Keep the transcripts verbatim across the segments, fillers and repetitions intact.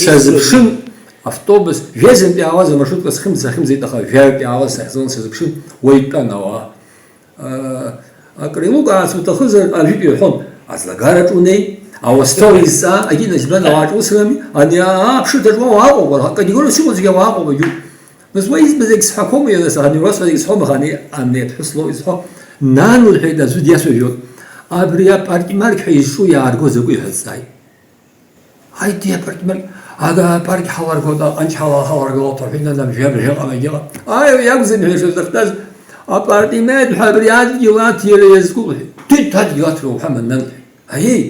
Сазыԥшын, автобус, жәеизантә иаауаз амаршрутка схьымӡа-, сахьымӡеит, аха жәаҩтә иаауаз сахьӡон, сазыԥшын, уа итәан ауаа. Акры еилукаарц уҭахызар, ажәытә иҳәон, аӡлагараҿ унеи, ауасҭа уизҵаа, агьи назбан ауааҿ усрами, ани аԥшыҭаҿ уа уааҟоуп, уара, категориас иҟоу зегьы ауааҟоуп, агьу. Нас уа избаз зегь сҳәақәоума, иара саҳа, ани уасҳәа зегь сҳәом, аха ани, ани аԥҳәыс лоуп изҳәо, нан, лҳәеит, аӡәы диацәажәоит, абри апаркьмарк ҳәа изҿу иаарго закәи ҳәа дҵааит. Ҳаит, апартмент, ага, апарк ҳаларгоит, аҟанч ҳала-, ҳаларгылоит, рҳәеит, нан, абжьы, абжьы ыҟам, егьыҟам. Аи, иакәзар, ҳәа сызыхҭаз, апартмент ҳәа абри адгьыл аҭира иазкуп, ҳәа. Ҭит, адгьыл аҭира уҳәама, нан, лҳәеит. Аиеи,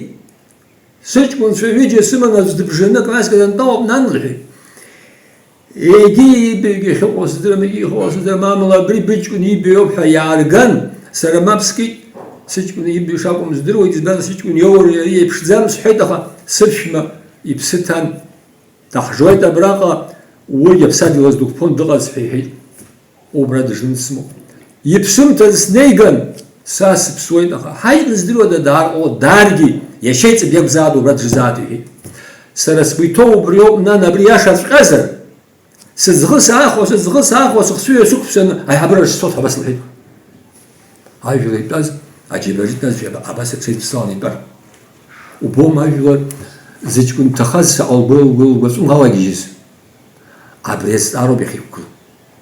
сыҷкәынцәа ҩыџьа сыманы аӡә дыбжаны акраска дантәалоуп, нан, лҳәеит. Егьи ибаҩгьы ахьыҟоу сыздырам, егьи ихьыҟоу сыздырам, амала абри быҷкәын ибаҩоуп ҳәа иаарган, сара мап скит, сыҷкәын ибаҩ шакәым здыруеит, избан, сыҷкәын иоур иара иеиԥшӡам, сҳәеит, аха сыԥшәма иԥсы ҭан, даҳжуеит абраҟа, уигь аԥсадгьыл азы дықәԥон дыҟаз ҳәа иҳәеит. Убра дыжны дсымоуп. Иԥсымҭаз снеиган, са сыԥсуеит, аха ҳаи дыздыруада даар, о, дааргьы, иашьа иҵегь иакәзаат убра дыжзаат, иҳәеит. Сара сгәы иҭоу убриоуп, нан, абри иашаҵәҟьазар, сыӡӷы саахо, сыӡӷы саахо, сыхцәы иасықәԥсаны аиҳабыраҿ сцот ҳәа абас лҳәеит. Ажәла итәаз аџьабаҿы дназшәа абас еиԥш еидԥсаланы итәар. Убома ажәлар зыҷкәын дҭахаз шаҟа лгәы, лгәы, лгәаҵәымӷ алагьежьыз? Абри азҵаароуп иахьықәгылоу.